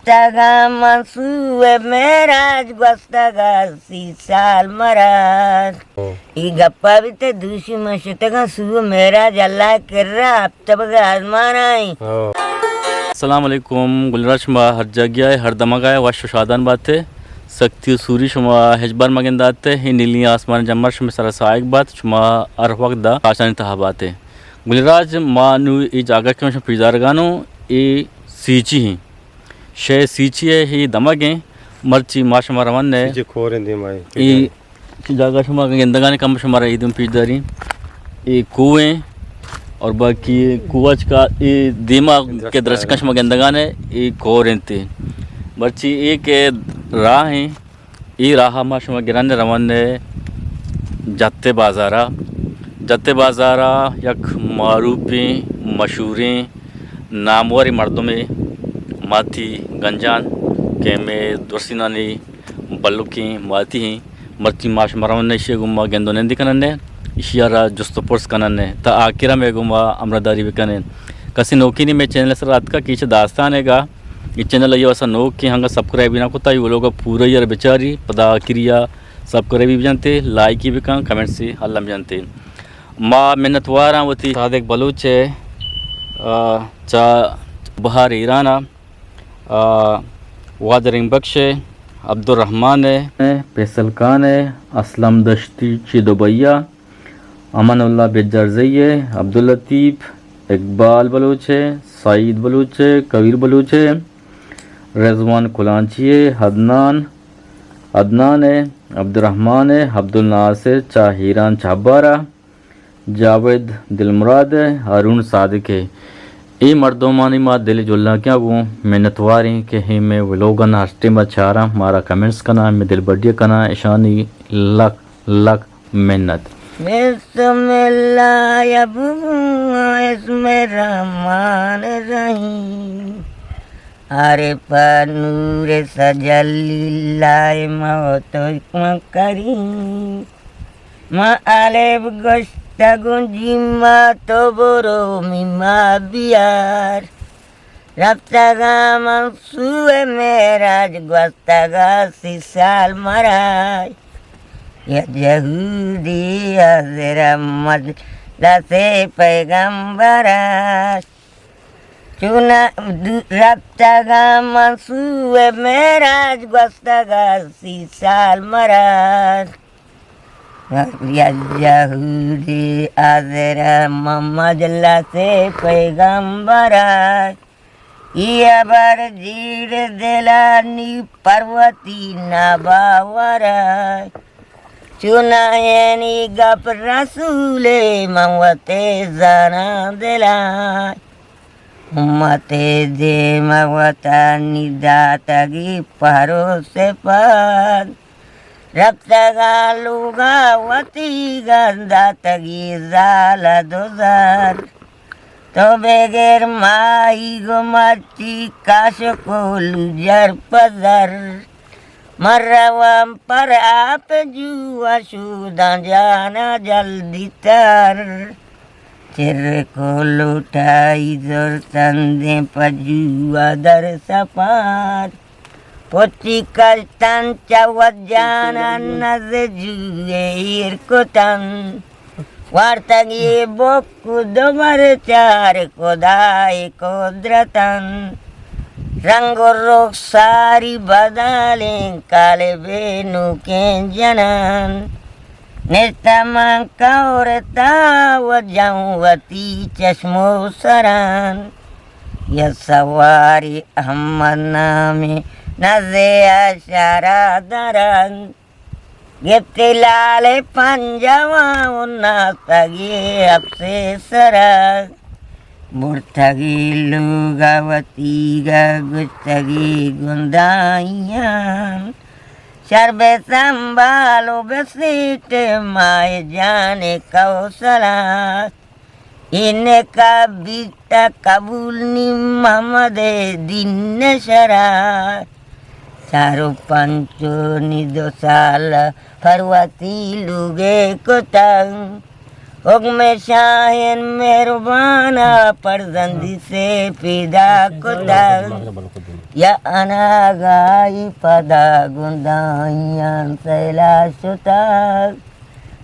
رفتگاں من سوئے معراج، گوستگاں سی سال مراج۔ ہو۔ ای گپا بیت دوشی من شتگاں سوئے معراج، اللہ کرا ہپتبگ آزمان آئیں۔ ہو۔ السلام علیکم، گلراج شما ہر جاگہ ء ہر دمگ ء وش و شادان بات ء۔ سکتی و سوری شما ہچبر مگندات ء، اے نیلی آسمان جمر شما سر سائگ بات، شما ہر وقت دا کاشانی تہا بات ء۔ گلراج، ما نو اے جاگہ کہ شما پیش دارگانوں، اے سیچی ہیں۔ شے سیچی ہے، اے دمگ ہیں۔ مرچی ما شما روان ہے۔ سیچی کور ہیں دیما ہے۔ اے کہ جاگہ شما گندگانے کم شمارا ایدم پیش داری۔ اے کوہ ہیں اور باقی کوہ چکا اے دیما کے درچکا شما گندگانے اے کور ہیں تے۔ مرچی اے کے راہ ہیں۔ اے راہ ما شما گران روان جتے بازارا۔ جتے بازارا یک معروفیں، مشہوریں، ناموری مردمے ماتی گنجان کہ میں درسینانی بلکیں ماتی ہیں۔ مرچی ما شما روان ایشی گوں ما گند و نندی کنن نے، ایشی را جست و پرس کنن نے، تا آخر میں گوں ما امرداری بکنن۔ کسی نوکینی میں چینل سر اتکا کیچ داستان ہے گا، یہ چینل یہ واسا نوک کہ ہنگا سبسکرائب نہ کتا، یہ لوگ پورا یار بچاری، پدا آخری یا سبسکرائب بھی جانتے، لائک ہی بکن، کمنٹ سے حل ہم جانتے۔ ما منتواراں وتی صادق بلوچ ہے، آ، چا بہار ایران آ، آ، واجہ رنگ بخش ہے، عبدالرحمان ہے، فیصل خان ہے، اسلم دشتی چی دبئی آ، امان اللہ بجرزئی ہے، عبداللطیف، اقبال بلوچ ہے، سعید بلوچ ہے، کبیر بلوچ ہے، رضوان کلانچی ہے، عدنان، عدنان ہے، عبدالرحمان ہے، عبدالناصر چاہیران چابارا، جاوید دلمراد ہے، ہارون صادق ہے۔ اے مردمانی ما دل جلانکیاں گوں منتواریں کہ ہمے ولوگاں ہر ٹیم چاراں، مارا کمنٹس کناں، ہمے دلبڈی کناں، اشانی لک لک منت۔ بسم اللہ ابو اسم رحمان رحیم۔ عارف نور تجلی اللہ موت کریم۔ ما الف گوشتگوں جیما تو برو میما بیار۔ رفتگاں من سوئے معراج، گوستگاں سی سال مراج۔ یا یہودی حاضر مجلس پیغمبراش۔ چون دو-، رفتگاں من سوئے معراج، گوستگاں سی سال مراج۔ یا یہودی حاضر مجلس پیغمبراش۔ ای ہبر جیڑ دلانی پروتی ناباورا۔ چونائینی گپ رسول من وتے زاناں دلا۔ امت دیم وطنی داتگی پہر و سپاد۔ رپتگاں لوگا وتی گنداتگی زال دو زر۔ تو بگر ماہیگ و مرچی کاشک و لوجر پزر۔ من روان پر آپ جو و شوداں جانا جلدی تر۔ چرک و لوٹائی زرتن دیں پجو و در سپار۔ پچی کشتن چہ وت جانان نز جوئے ایر کتن۔ وارتگی بک و دوبر چار خدائے قدرتن۔ رنگ و رخساری بدلیں قالب نوکیں جنان۔ نشتہ من کور تا و جاؤں وتی چشم و سران۔ یا سواری احمد نامی نزے اشارہ درن۔ گپتی لال پنجواں و ناتگی اپسے سرا۔ برتگی لوگا وتیگا گشتگی گندائیاں۔ شر بہ سنبھال و بہ سیٹ ماہ جان کوثرا۔ انکا بیتا قبول نی محمد دین شرا۔ چار و پنچ و نی دو سال پرواتی لوگے کتن۔ حکم شاہین مہربانا پرزندی سے پیدا کتن۔ یا اناگاہی پدا گوں دائیاں سیلا شتگ۔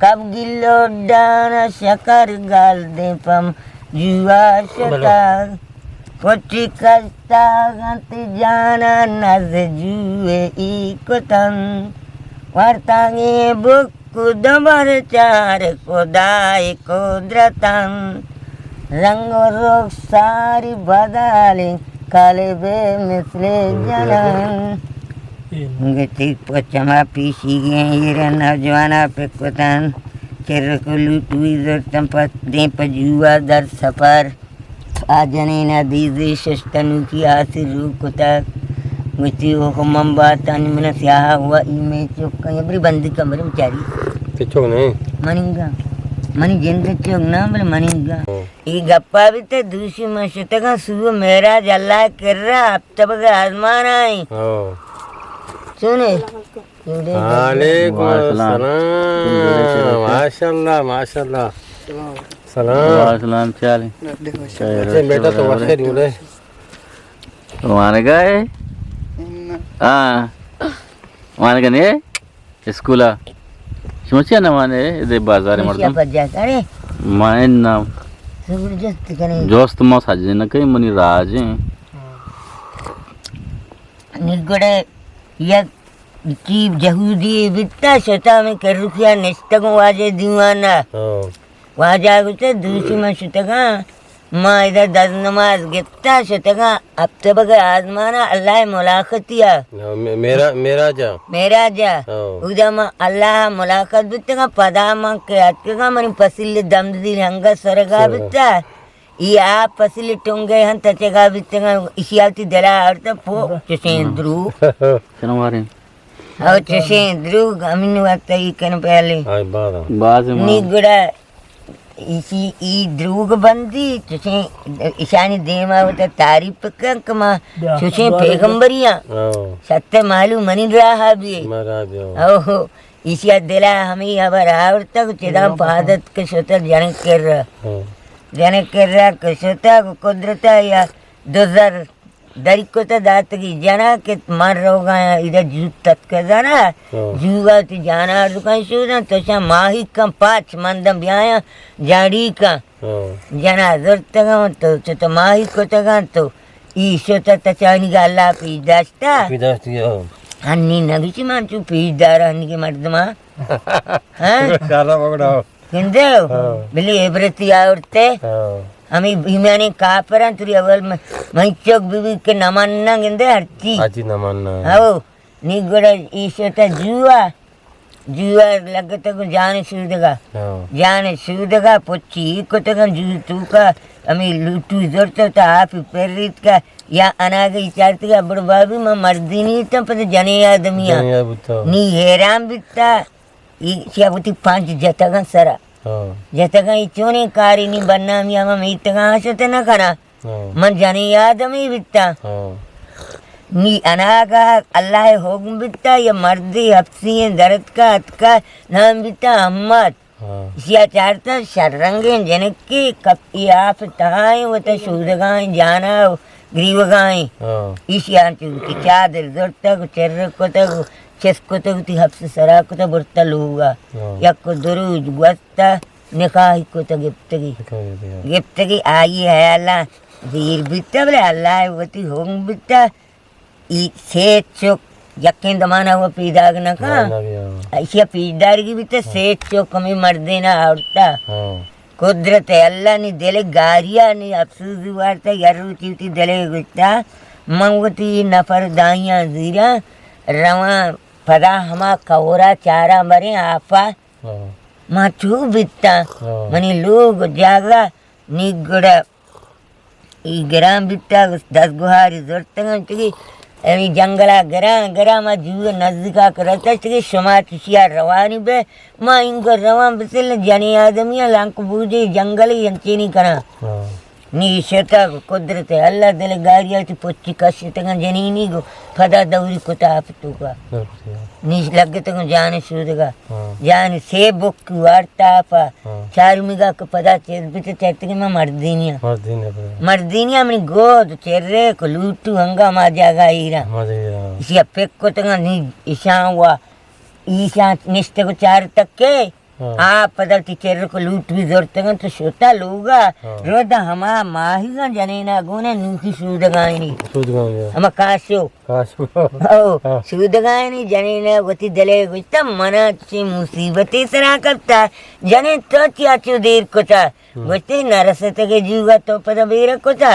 کبگی لڈان شکر گلدیں پم جوا شتگ۔ پٹی کشتگ انت جانا نز جوئے ای کتن۔ ورتگیں بک کدمر چار خدائے قدرتن۔ رنگ و رخساری بدلیں قلب مثل جنن۔ گتی پچما پیشیگیں ایر نوجوانا پکتن۔ چرک و لوٹوی زرتن پس دیں پجوا در سفر۔ آ جنین ء دیزی ششتنوکی آسی رو کتگ۔ گوشتی، اوہ من باتانی من سیاہ ہوا ای میں چکاں۔ یا بری بندی کمرے مچاری۔ تے چک نہیں؟ منی گا۔ منی جند چک نہ، بلے منی گا۔ ہاں۔ ای گپا بیتے دوشی من شتگاں سو میراج اللہ کرا ہفتہ بگے آزمان آئیں۔ ہاں۔ سنے؟ وعلیکم السلام۔ ماشاءاللہ، ماشاءاللہ۔ سلام۔ وعلیکم السلام، چے حال ہے؟ اچھا، بیٹا تو وقت ہے، ڈھونڈے۔ وانگا ہے؟ ہاں۔ وانگا نہیں ہے؟ اسکولا۔ شما چیا نہ وانے؟ ادے بازار مردم۔ پجا کرے۔ مائن نام۔ زبردست کرے۔ جوست ما سجدے نہ کہیں، منی راج ہیں۔ نگڑے یک چیب جہودی بیتا، شتا میں کرکیا نشتگوں واجہ دیوانا۔ ہاں۔ واجہ گوشت، دوشی من شتگاں، ما ادا دز نماز گپتا شتگاں، ہفتہ بگے آزمانا اللہ ملاقاتیا۔ ہاں، مے-، میرا-، میراجا۔ میراجا۔ ہاں۔ اودا ما اللہ ملاقات بتگاں، پدا من کہ اتکگاں، منی پسیل دمدی ہنگا سرگا سرگا۔ بتا۔ ای آپ پسیل ٹنگے ہن تچگا بتگاں، اشیا وتی دلا آورتا پو چشیں درو۔ چنواریں۔ او چشیں دروگ، ہمین وقت ای کن پہلے۔ آئی بارا۔ باز ما۔ نی گڑا ایشی ای دروگ بندی، چشیں ایشانی دیما وتا تعریف کن کہ ما چشیں پیغمبریاں۔ او۔ ستے معلوم منی راہ بھی۔ ما راہ بھی، او۔ او، ایشی دلا ہمیں خبر آورتا کہ چدا پادت کہ شتا جنک کر۔ ہاں۔ جنک کر کہ شتا قدرتا یا دو زر دری کت داتگی جنا کہ من روگاں ادا جوت تتک زنا۔ ہاں۔ جوگا تی جانا دکان شودن تو شا ماہی کن پاچ مندم بیایا جاڑی کن۔ ہاں۔ جنا زرتگاں تو چہ تو ماہی کتگاں تو ای شتا تچانی گا اللہ پیش داشتا۔ پیش داشتی، ہاں۔ ہنی نگیشی من چو پیش دارا ہنی کے مردما۔ ہاں؟ شارا پکڑا۔ گندے ہو؟ ہاں۔ بلے عبرتی آورتے۔ ہاں۔ ہمیں ایمانی کافران توری اول میں، میں چوک بی بی کے نمانا گندے ہرچی۔ ہرچی نمانا۔ ہاں۔ نی گڑا ایشتا جوا، جوا لگتا کو جان شودگا۔ ہاں۔ جان شودگا پچی کتگا جو توکا ہمیں لوٹو زرتا تا آپ پریت کا یا اناگی چارتگا بڑ بابی ما مردی نہیں تا پتہ جنے آدمی آ۔ جنے آ بوتا۔ نی حیران بیتا۔ ای چیا وتی پنچ جتگاں سرا۔ ہاں۔ جتگاں ای چونیں کارے نی برنامی ہما میتگاں شت نہ کناں۔ ہاں۔ من جنیں آدمی بیتاں۔ ہاں۔ نی اناگا اللہ حکم بیتا یا مردی حبسی درتکا اتکا نام بیتا احمد۔ ہاں۔ اشیا چارتا شررنگیں جنکے کپ ای آپ تہائیں وتا شودگائیں جانا گریوگائیں۔ ہاں۔ ایشی آنچو وتی چادر زرتگ و چرک کتگ و چست کتگ، وتی حبس سرا کتگ، برتہ لوگا۔ ہاں۔ یک و دو روچ گوستہ، نکاحی کتگ، گپتگی۔ نکاحی کتگ۔ گپتگی، آئی حیالاں دیر بیتہ، بلے اللہ وتی حکم بیتہ۔ ای سے چک یکیں دمانا و پیداگ نہ کن۔ ہاں، نہ بیا۔ ایشی پیش دارگی بیتہ، ہاں۔ سے چک ہمیں مردینا آورتہ۔ ہاں۔ قدرت اللہ نی دل گاریا نی افسوزی وارتا، یا روچی وتی دلے گوشتا، من وتی نفر دائیاں زیراں، رواں پدا ہما کورا چاراں بریں آپا۔ ہاں۔ ما چو بیتاں، ہاں۔ منی لوگ جاگہ نی گڑا ای گران بیتگ، دزگوہاری زرتگ انچگی ہمے جنگلا گران گران ما جوئے نزدیکا کہ رستگ، شما چشیا روانی بے، ما اینگو روان بسل جنی آدمی لنک بوجے جنگلی انچینی کناں۔ ہاں۔ نی شتا گو قدرت اللہ دل گاریا تی پچی کشتگاں جنینی گو پدا دوری کتا آپ توکا۔ نی لگتگاں جان شودگا۔ ہاں۔ جان سے بک وارتا آپا۔ ہاں۔ چارمی گا کہ پدا چیر بیت چیتگی ما مردینیا۔ مردینیا پدا۔ مردینیا منی گود چرے کو لوٹو ہنگا ما جاگا ایرا۔ ما جاگا ایرا۔ اسی پک کتگاں نی ایشان وا۔ ایشان نشتگو چار تکے۔ ہاں۔ آ پدا تی چر کو لوٹ بھی زورتگن تو شوتا لوگا۔ ہاں۔ رودا ہما ماہیگاں جنینا گونا نوکی شودگائنی۔ شودگائنی۔ ہما کاشو۔ کاشو۔ او، ہاں۔ شودگائنی جنینا وتی دلے گوشتا منا چی مصیبتی سرا کپتا۔ جنین تو چیا چو دیر کتا۔ ہم۔ گوشتی نرستگے جیوگا تو پدا بیر کتا۔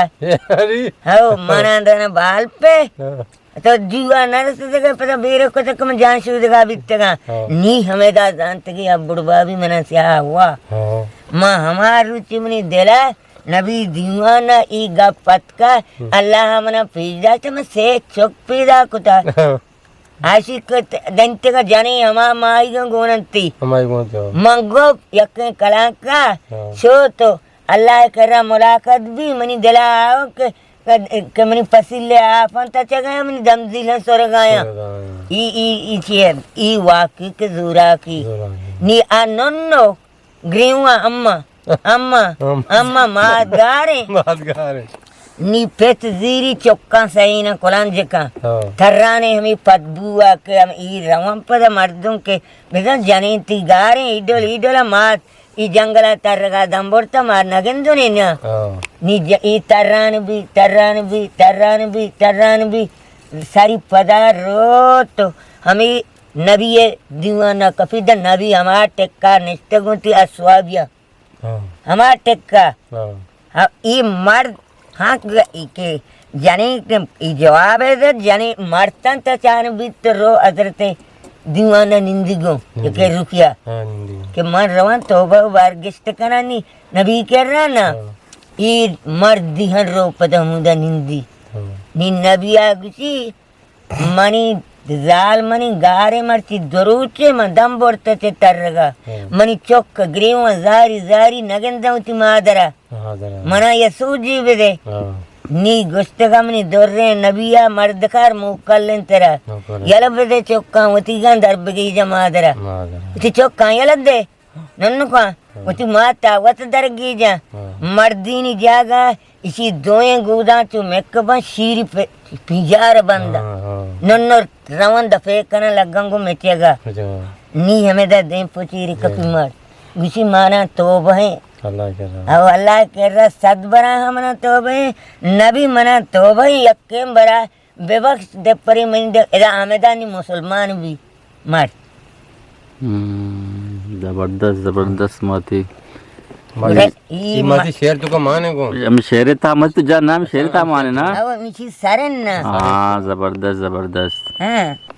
اری۔ ہو، ہاں۔ منا دانا بال پہ۔ ہاں۔ تو جیوا نہ رسیتگا، پدا بیر کتگ کہ من جان شودگا بیتگاں۔ ہاں۔ نی ہمیدا زانتگی اب بڑبا بھی منا سیاہ ہوا۔ ہاں۔ ما ہما روچی منی دلا نبی دیوانا ای گپ پتکا، ہم۔ اللہ منا پیش داشت، من سے چک پیدا کتا۔ ہاں۔ آشی کت دنتگا جنے ہما ماہیگاں گوننتی۔ ہمائی گوننتی، ہاں۔ من گپ یکیں کلانکا، ہاں۔ شو تو اللہ کرا ملاقات بھی منی دلا آؤ کہ کہ، کہ منی پسیلے آپاں تچگا، منی دمزیلاں سرگایاں۔ سرگایاں۔ ای، ای، ای چی ہے؟ ای واقعی کہ زوراکی۔ زوراکی۔ نی آ ننو گریواں اما، اما، اما۔ اما مادگاریں۔ مادگاریں۔ نی پت زیری چکاں سہینا کلانجکاں۔ ہاں۔ ترانے ہمیں پدبوا کہ ہم ای روان پدا مردم کہ بزن جنین تی گاریں، ای ڈول، ای ڈول مات ای جنگل ء ترگ ء دم برت ء ما نگندنے نا۔ ہاں۔ نی ج-، ای تران بی، تران بی، تران بی، تران بی، سری پدا روت ہمے نبی ء دیوان ء کپی، داں نبی ہما ٹکا نشتگ انت ای اسوابیا۔ ہاں۔ ہما ٹکا۔ ہاں۔ ہاں، ای مرد ہاں، کہ، کہ جنین کہ ای جواب ہے دے، جنین مرتن تا چان بیت رو حضرت دیوان نندی گو، نندی۔ کہ روکیا۔ ہاں، نندی گو۔ کہ من روان توبہ و بارگشت کنانی نبی کرا نا۔ ہاں۔ ای مرد دی ہن رو پدا ہمودا نندی۔ ہاں۔ نی نبی آ گوشی، منی زال منی گارے مرچی دروچے من دم برت چہ ترگا۔ ہاں۔ منی چک گریوان زاری زاری نگنداں وتی مادرا۔ ہاں، در۔ منا یہ سوجی بدے۔ ہاں۔ نی گشتگا منی دریں نبیا مردکار موکل انت ترا۔ موکل انت۔ یلہ بدے چکاں وتیگاں در بگیجا مادرا۔ مادرا۔ وتی چکاں یلہ دے۔ ننکاں۔ ہاں۔ وتی ماتا وت در گیجاں۔ ہاں۔ مردینی جاگا اشی دوئیں گوداں چو مک بن شیری پ-، پنجار بندا۔ ہاں، ہاں۔ ننو روان دفے کنن لگن گو مچگا۔ مچگا۔ نی ہمیدا دیم پچیری جی۔ کپی مار۔ گوشی مانا توبہ ہیں۔ اللہ کرا۔ او اللہ کرا صد برا ہم منا توبہ ہیں، نبی منا توبہ ہیں، یکیں برا ببخش دپری من دے، ادا ہمیدا نی مسلمان بی مر۔ ہم، زبردست، زبردست ماتی۔ ماتی، ای ای ما-، ماتی شعر تو کا مانے کو؟ ہم شعر تا مت تو جان نام شعر تا مانے نا۔ او میچی سرن نا۔ ہاں، زبردست، زبردست۔ ہاں۔